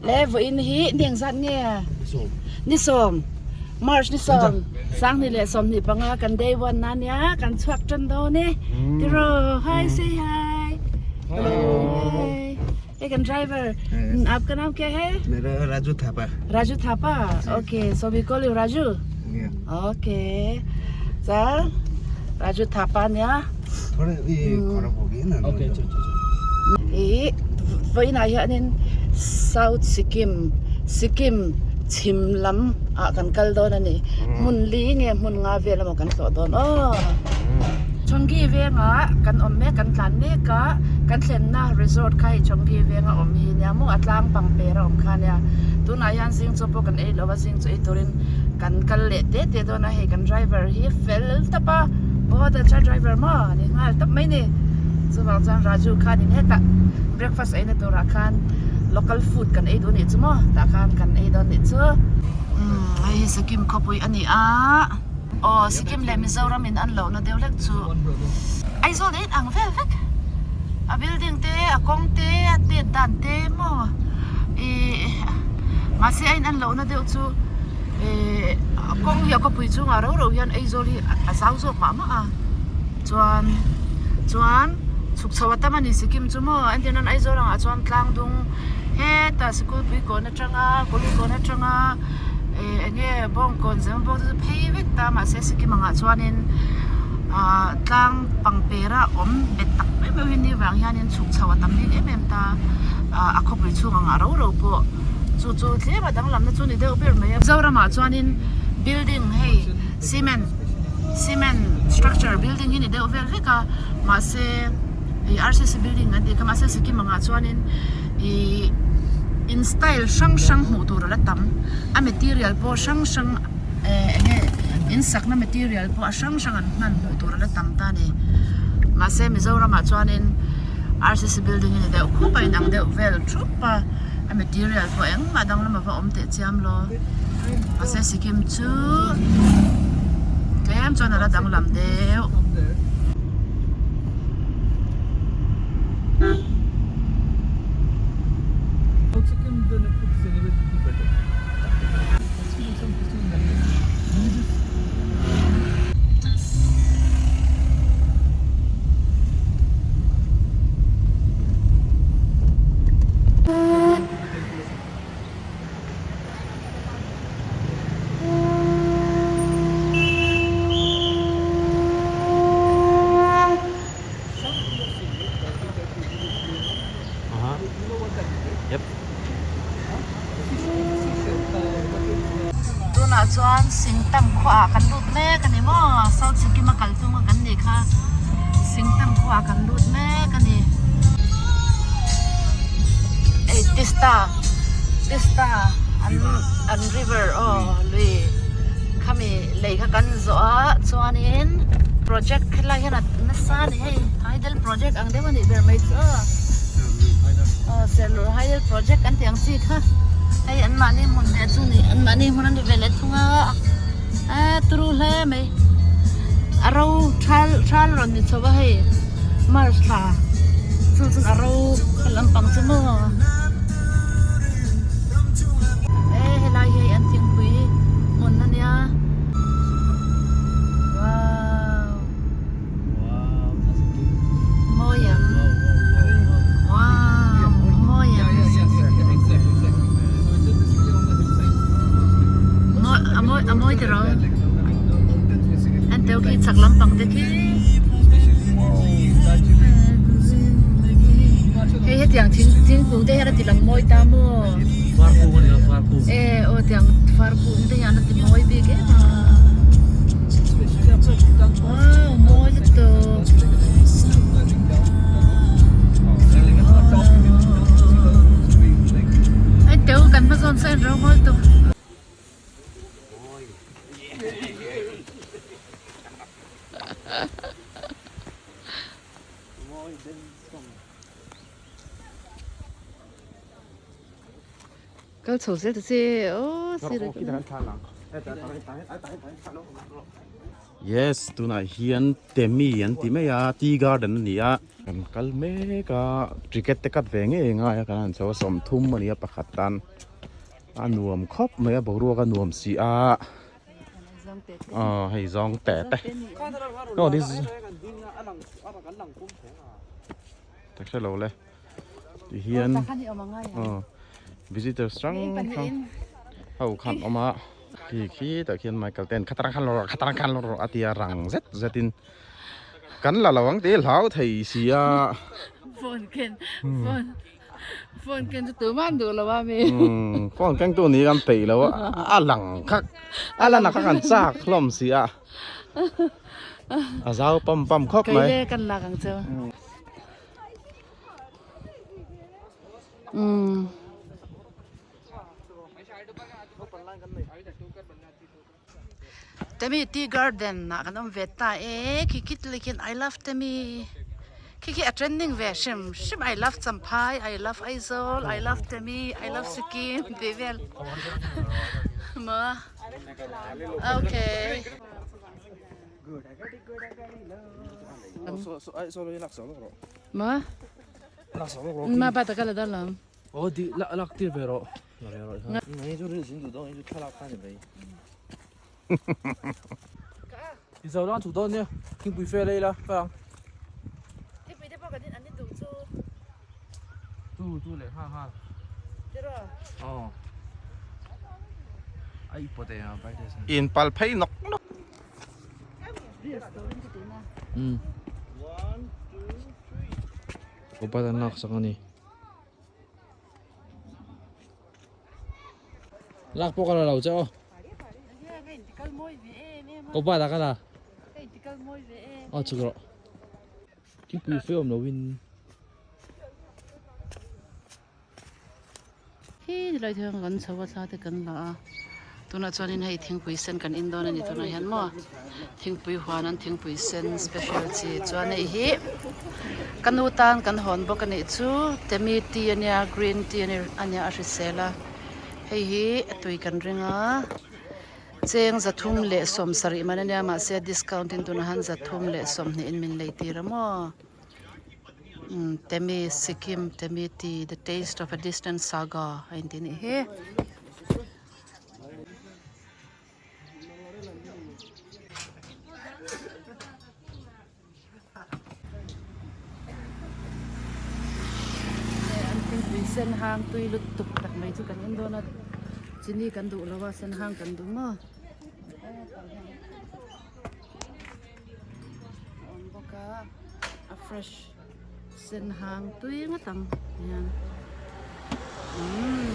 Le vawiin hi ni engzat nge? Ni sawm. March ni sawm sanghnih leh 25 kan day one na nia kan chhuak tan dawn e. Tiraw hi say hi. Hello. Hei kan driver aapka naam kya hai? Mera Raju Thapa. Raju Thapa. Okay so we call you Raju. Okay. Chuan Raju Thapa nia. Thoda i kharap ho gaya na. Okay chal chal. I vawiinah hianin South Sikkim Sikkim chhim lam ah kan kal dawn a ni. Hmun li nge hmun nga vel emaw kan tlawh dawn aw. Chongi vengah kan awm mek kan tlan mek a kan thlenna resort kha hei Chongi venga awm hi nia maw a tlang pang per a awm kha nia. Tunah hian zing chaw pawh kan ei lo a zing chaw ei turin kan kal leh te te dawn a hei kan driver hi fel tawp a bahut acha driver maw a ni nghal tawp mai ni chuvang chuan Raju khanin hetah breakfast eina turah khan local food kan ei duh anih chu maw tah khan kan ei dawn anih chu umm hei hi Sikkim khawpui a ni a aw Sikkim leh Mizoram in an lohna deuh hlek chu Aizawl in ang vel vek a building te a kawng te a tet dan te maw ihh mahse a in an lohna deuh chu ihh a kawng hi a khawpui chungah rau rau hian Aizawl hi a zau zawk mah mah a chuan chuan chhuk chho a tam a ni Sikkim chu maw entir nan Aizawl angah chuan tlang dung hetah sikul pui kawn atanga kawli kawn atanga ihh eng nge bawngkawn zema bawng te chu phei vek ta mahse Sikkim angah chuanin ahh tlang pangpera awm bet tak mai mai hi ni vang hianin chhuk chho a tam bik em em ta ahh a khawpui chhung angah rau rau pawh chu chu tlem a danglamna chu ni deuh ber mai a Mizoramah chuanin building hei cement cement structure building hi ni deuh vel vek a mahse ih R C C building an tih kha mahse Sikkim angah chuanin ih in style hrang hrang hmuh tur a la tam a material pawh hrang hrang eh eng nge in sakna material pawh a hrang hrang an hman hmuh tur a la tam ta a ni mahse Mizoramah chuanin R C C building hi ni deuh khup a inang deuh vel thup a a material pawh engmah danglam a va awm teh chiam lo mahse Sikkim chu tlem chuan a la danglam deuh. Tunah chuan Singtam khuaah kan lut mek a ni maw South Sikkim a kal tum a kan nih kha Singtam khuaah kan lut mek a ni hei Tista Tista an an river aw lui khami lei kha kan zawh a chuanin project helai hian a nasa a ni hei hydel project ang deuh a nih ber mai chu aw aw Serlur hydel project an tih ang chi kha hei an mahni hmun ve chu ni an mahni hmun a ni ve leh thung a eee turu hle mai a ro thal thal rawn ni chho a hei march thla chu chuan a ro lampang chu maw. E helai hi an thingpui hmun a nia wow mawi ang wow mawi ang a mawi a mawi tiraw an teu khi chak lampang te khi Hei hetiang thing thingkung te hian a ti lang mawi ta maw? Far kung a ni a far kung. E aw tiang far kung te hian a ti mawi bik em a. Wow mawi lutuk. Hei teu kan hma zawn sawn ro mawi lutuk. Kal chho zel ta che aw sir. Yes tunah hian Temi an ti mai a tea garden a ni a kan kal mek a ticket te cut ve ngei ngai a kan han chho a sawmthum a ni a pakhat tan a nuam khawp mai a boruak a nuam si a aw hei zawng te te aw this ka hre lo le. Ti hian aw visitors hrang hrang ho khan awm a khi khi tah khian Michael ten khatarang khan lo rawh khatarang khan lo rawh a tia rang zet zet in kan la lo ang tih hlau thei si a. Phone ken phone phone ken chu tumah an duh lo a mi. Phone keng tu ni kan peih lo a a lang kha a lan ah kha kan chak hlawm si a a zau pam pam khawp mai. Kei le kan lak ang chu. Umm. Temi tea garden ah kan awm ve ta e khi khi te khian I love Temi khi khi a trending ve hrim hrim I love Champhai I love Aizawl I love Temi I love Sikkim tih vel maw okay. Ma ma ba ta kala dalam Oh di lak lak tir ve rawh. Ngai chu ril sin du dawn chu thlalak kha ni mai. I zo lang chu dawn nia thingpui fe lei la ka ang. Thingpui te pawh kan in an in duh chu. Tu tu leh nghal nghal. Tiraw. Aw. Ai pawt e a brightness. In pal phei nawk nawk. Umm. Upat an lak sak a ni. Lak pawh ka la lo che aw. Upat ah ka la. Aw chhuk rawh. Thingpui fe awm lovin. Hi tilai thil kan chho a thla te kan la a tunah chuanin hei thingpui sen kan in dawn a ni tunah hian maw thingpui huan an thingpui sen special chi chuan hei hi ka nu tan kan hawn bawk a nih chu temi tea ania green tea ania a hrisel a hei hi a tui kan ring a cheng 370 man ania mahse discount in tunah hian 320 in min lei tir a maw. Temi Sikkim Temi tea the taste of a distant saga a inti anih hi. An thingpui sen hang tui lutuk tak mai chu kan en dawn a chini kan duh lo a sen hang kan duh maw. A awm bawk a a fresh sen hang tui ngawt ang hian umm.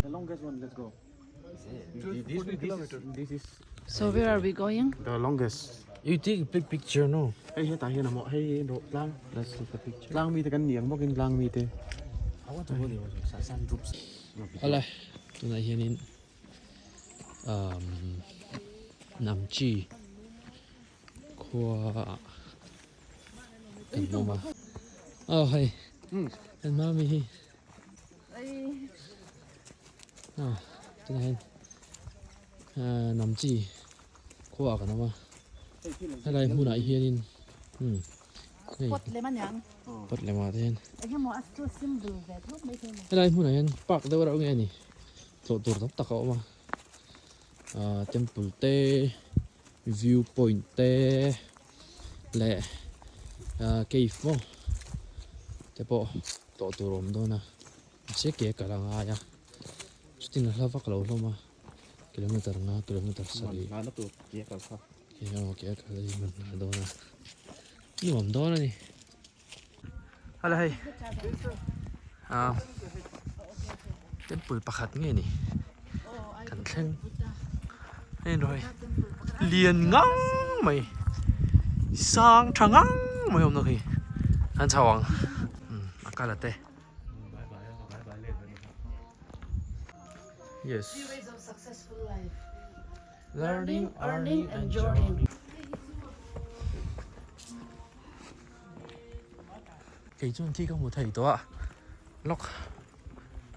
The longest one let's go. This is So where are we going? The longest. You take a big picture no? Hei hetah hian a maw hei rawh tlang. Let's take a picture. Tlang mite kan ni ang bawkin tlang mite. Awle tunah hianin umm Namchi khua ah kan awm a. Aw hei kan mami hi. Aw tunah hian Namchi khua ah kan awm a helai hmunah hianin umm hei Pot lem aniang pot lem ah te hian engemaw a chu symbol ve tho mai thei a ni. Helai hmunah hian park deuh reuh nge a ni tlawh tur tam tak a awm a ah temple te view point te leh ah cave maw te pawh tlawh tur a awm dawn a mahse ke a kal a ngai a chutin a hla vak lo hlawm a kilometer nga kilometer sarih ke aw ke a kal a man hna dawn a nuam dawn a ni. Hala hei ah temple pakhat nge ni kan thleng hei rawh hei lian ngang mai sang tha ngang mai awm na khi an chho ang a kal a te yes learning earning and journeying. Kei chuan khi ka hmu thei tawh a lawk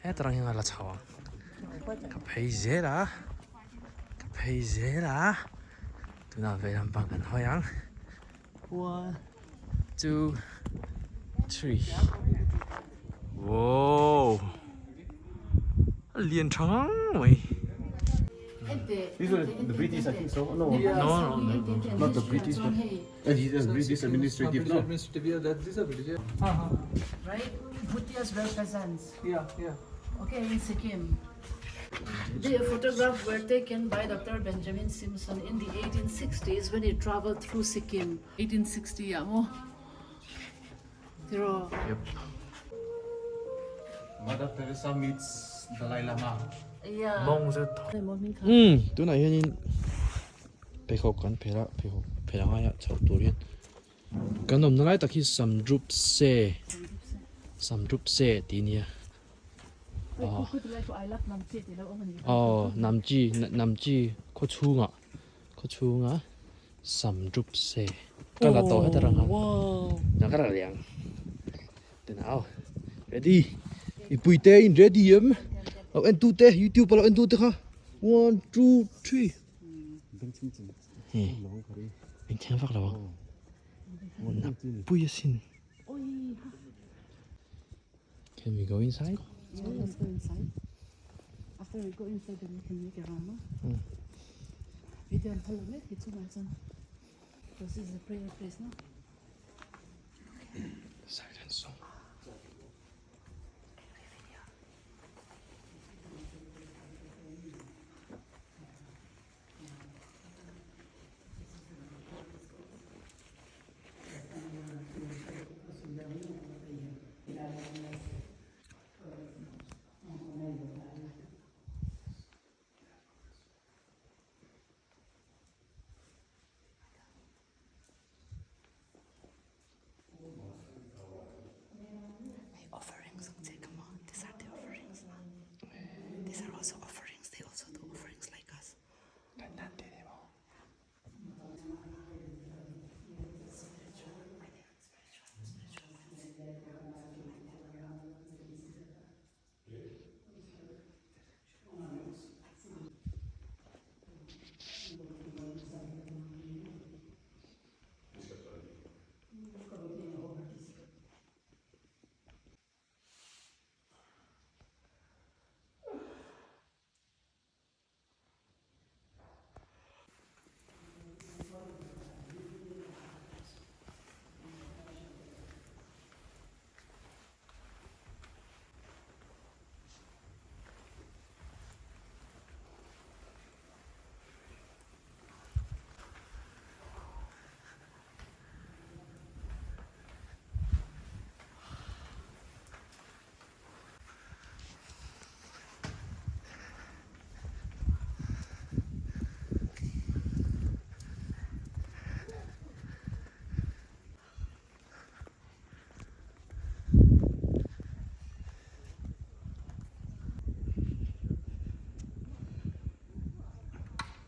hetarang hian a la chho ang ka phei zel a ka phei zel a tunah vei lampang kan hawi ang one two three wow a lian tha ngang mai. These were the British, I think so. No, no, no, no. Not the British, but and he is British administrative. No. Administrative, yeah, that these are British. Yeah. Right? Bhutias were peasants. Yeah, yeah. Okay, in Sikkim. The photographs were taken by Dr. Benjamin Simpson in the 1860s when he traveled through Sikkim. 1860 ah maw? Tiraw? Yep. Mother Teresa meets Dalai Lama. Yeah. Mawng zet tho. Umm tunah hianin pheikhawk kan phelh a pheikhawk phelh a ngai a chhoh tur hian kan awmna lai tak hi Samdrup se Samdrup se tih a nia aw Namchi Namchi khaw chhungah khaw chhunga Samdrup se ka la tawh heta rang ang ka la liang tenau ready mipui te in ready em lo en tu te youtube a lo en tu te kha one two three eng thiam vak lo ang napui asin can we go inside Yeah, let's go inside. After we go inside, then we can make a round. No? Video an phal lo mek hi chungah chuan. This is a prayer place, no? Silent song. Hei offerings ang che ka maw these are the offerings these are also offerings they also do offerings like us.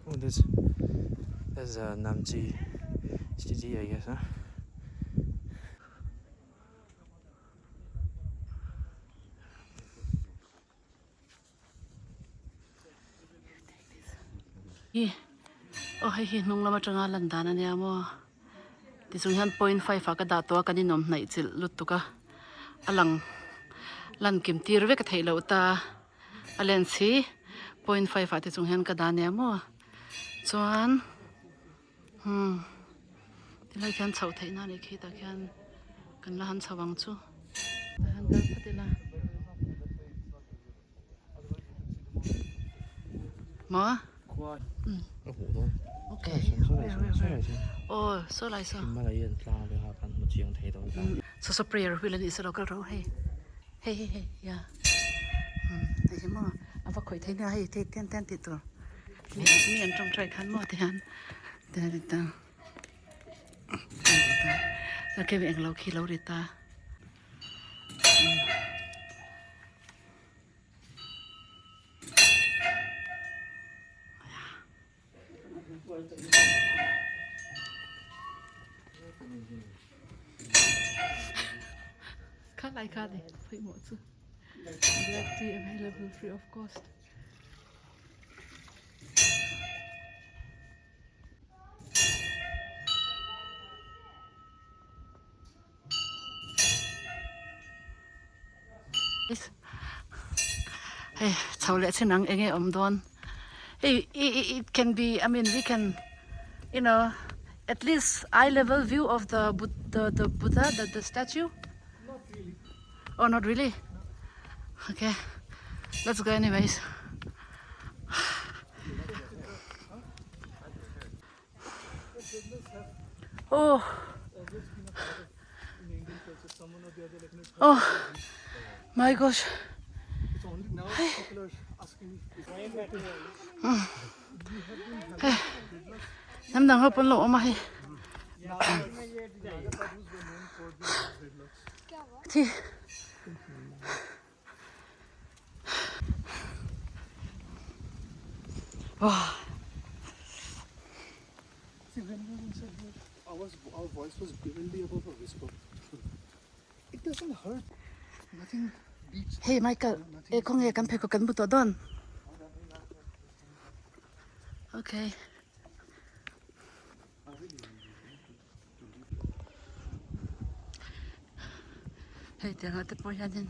Oh, there's there's a Namchi city, I guess, huh? Hi aw hei hi hnung lam atanga lan dan ania maw tichung hian point five ah ka dah tawh a kan inawm hnaih chilh lutuk a a lang lan kim tir vek a theih loh ta a lens hi point five ah tichung hian ka dah ania maw chuan umm tilai khian chhoh theih na anih khi tah khian kan la han chho ang chu tah hian kal phawt ila. Maw? Ka hmuh dawn. Okay. Oh, so lai so. Himalayan tlang te kha kan hmu chiang thei dawn ta. So so prayer wheel ani so local ro hei. Hei hei hei ya. Hei hi maw a va khawih thei nia hei thei ten ten tih tur. Mi mi an tawng try khan maw ti hian. Ti hian ta. Okay, eng lo khi lo ri ta. Kha lai kha ni pawimawh chu black tea available free of cost. Hei chho leh chin ang enge awm dawn hei it can be I mean we can you know at least eye level view of the the Buddha the statue oh not really okay let's go anyways. Oh. Oh. My gosh. Hey. Hey. Hnam dang ho pawn lo awm a hei. Thi. Wow. See, when we were inside here, our, our voice was barely above a whisper. It doesn't hurt. Nothing beats. Hey Michael, e kawng nge kan pheikhawk kan bu tawh dawn? Okay. Hei tiangah te pawh hianin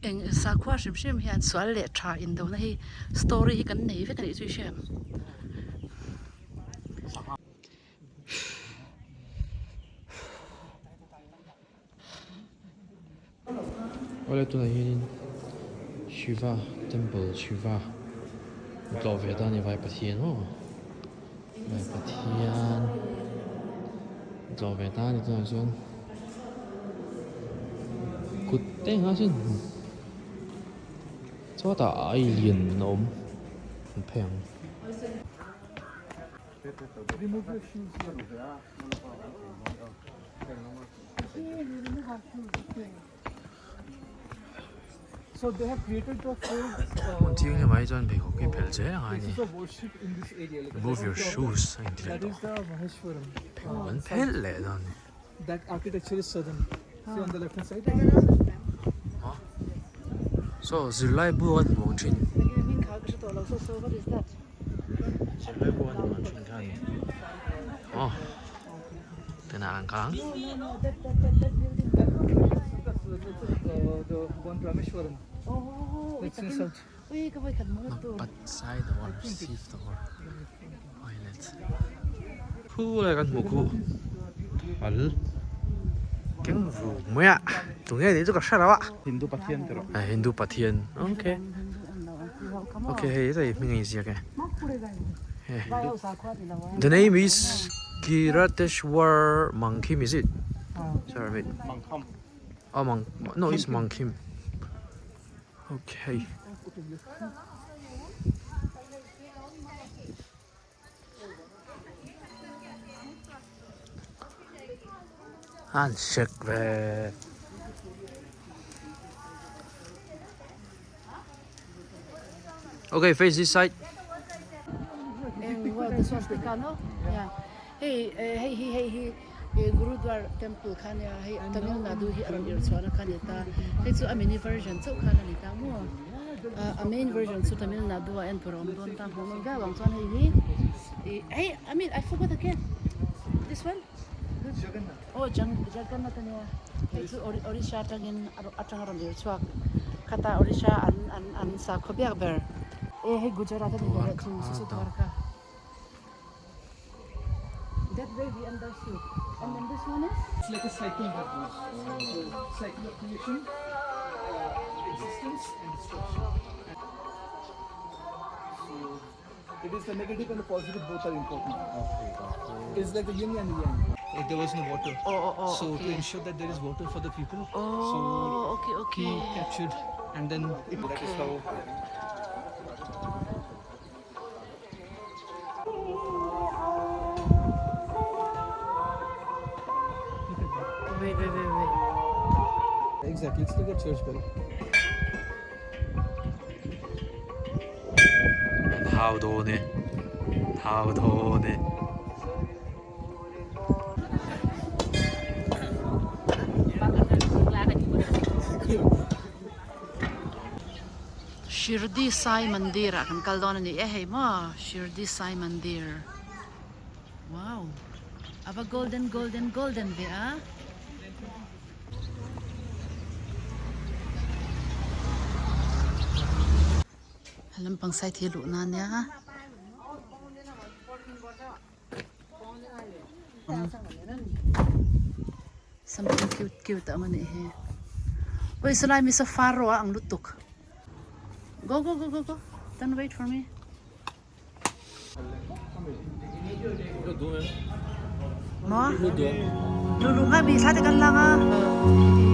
eng sakhua hrim hrim hian sual leh tha indona hi story hi kan nei vek a nih chu i hria em? Awle tunah hianin Shiva temple Shiva an tlawh ve ta a ni vai pathian maw vai pathian an tlawh ve ta a ni tunah chuan kut te anga sin chhuatah ai lian a awm an phei ang. Hmun thianghlim ah hi chuan pheikhawk hi phelh zel ang a ni remove your shoes a inti leh tawh pheikhawk an phelh leh dawn a ni. Saw zirlai bu an hmuh ang thin zirlai bu an hmuh ang thin kha a ni aw. Tunah ang kang. Side or shift or toilet. Khu lai kan hmuh khu hal keng vuk mai a tunge nih chu ka hre lo a. Hindu Pathian ti rawh. Hindu Pathian okay. Okay hei hei hming a inziak e. The name is Kirateshwar Mangkhim is it? Sorry wait. Mangkham. Oh Mang no it's Mangkhim. Okay. An sek ve. Okay, face this side. Eng well the swastika no? Yeah. Hei hei hi hei hi Gurudwar temple kha nia hei Tamil Nadu hi a rawn irh chhuahna kha a ni ta. Hei chu a mini version chauh khan a ni ta maw? A main version chu Tamil Nadu ah en tur a awm dawn ta hmuh nawm viau ang chuan hei hi hei I mean I forgot again this one aw Jagannath a nia hei chu Orissa atangin atanga rawn irh chhuak khata Orissa an an an sakhaw biak ber e hei Gujarat a ni ve leh chu chu Dwarka. That way we understood. And then this one is? It's like a cycle that goes. So, cycle of creation, uh, existence, and destruction. So, it is the negative and the positive both are important. Okay. It's like the yin and the yang. Like there was no water. Oh, oh, oh, so okay. to ensure that there is water for the people, Oh, so okay, okay. he captured and then it, That is how Wait, wait, wait, wait. Exactly, it's like a church bell. An hau dawn e, hau dawn e. Shirdi Sai Mandir ah kan kal dawn a ni e hei maw Shirdi Sai Mandir wow a va golden golden golden ve a. Lampang side hi luh na nia. Something cute cute a awm a nih hi. Ui salai mi saw far rawh a ang lutuk. Go go go go go don't wait for me. Maw? Lu lu ngai mi thla te kan lang a.